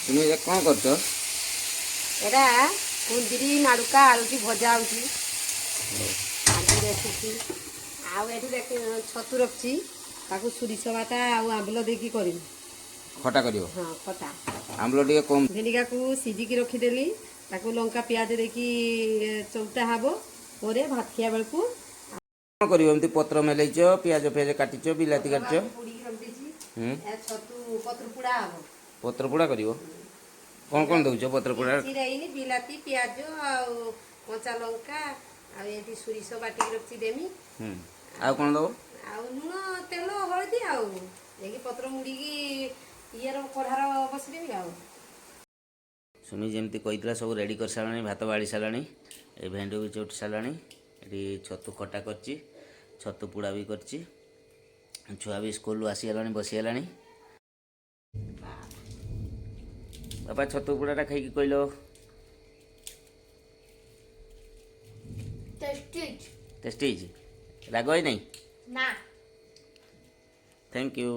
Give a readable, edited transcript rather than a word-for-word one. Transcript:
ତୁମେ ଏଇଟା କ'ଣ କରୁଛ? ଏଟା କୁନ୍ଦିରି ନାଡ଼ୁକା ଆଳୁଟି ଭଜା ହେଉଛି। ଆଜି ରଖିଛି। ଆଉ ଏଠି ଦେଖ, ଛତୁ ରଖିଛି, ତାକୁ ସୋରିଷ ବାଟା ଆଉ ଆମ୍ବୁଲ ଦେଇକି କରିବି। ଖଟା କରିବ? ହଁ, ଖଟା। ଆମ୍ବୁଲ ଟିକେ କମ୍। ଭେଣ୍ଡିକାକୁ ସିଝିକି ରଖିଦେଲି। ତାକୁ ଲଙ୍କା ପିଆଜ ଦେଇକି ଚଉଟା ହବ ପରେ ଭାତ ଖିଆ ବେଳକୁ। କ'ଣ କରିବ? ଏମିତି ପତ୍ର ମେଲେଇଛ, ପିଆଜ ଫିଆଜ କାଟିଛ, ବିଲାତି କାଟିଛ। ପୋଡ଼ିକି ରଖିଦେଇଛି। ହୁଁ। ଏ ଛତୁ ପତ୍ର ପୋଡ଼ା ହବ। ପତ୍ର ପୋଡ଼ା କରିବ? କ'ଣ କ'ଣ ଦେଉଛ ପତ୍ର ପୋଡ଼ା? କିଛି ଦେଇନି, ବିଲାତି, ପିଆଜ ଆଉ କଞ୍ଚା ଲଙ୍କା ଆଉ ଏଠି ସୋରିଷ ବାଟିକି ରଖିଛି, ଦେମି। ହୁଁ, ଆଉ କ'ଣ ଦେବ? ଆଉ ଲୁଣ, ତେଲ, ହଳଦୀ ଆଉ ଦେଇକି ପତ୍ର ମୁଡ଼ିକି ଇଏର କଢ଼ାର ବସିଦେବି ଆଉ। ସୁମି ଯେମିତି କହିଥିଲା, ସବୁ ରେଡ଼ି କରିସାରିଲାଣି। ଭାତ ବାଢ଼ି ସାରିଲାଣି, ଏ ଭେଣ୍ଡି ବି ଚଉଟି ସାରିଲାଣି, ଏଠି ଛତୁ ଖଟା କରିଛି, ଛତୁ ପୋଡ଼ା ବି କରିଛି। ଛୁଆ ବି ସ୍କୁଲରୁ ଆସିଗଲାଣି, ବସିଗଲାଣି। ବାପା, ଛତୁ ପୋଡ଼ାଟା ଖାଇକି କହିଲ। ଟେଷ୍ଟି। ଟେଷ୍ଟି ହେଇଛି? ରାଗ ହେଇନାହିଁ? ନା। Thank you.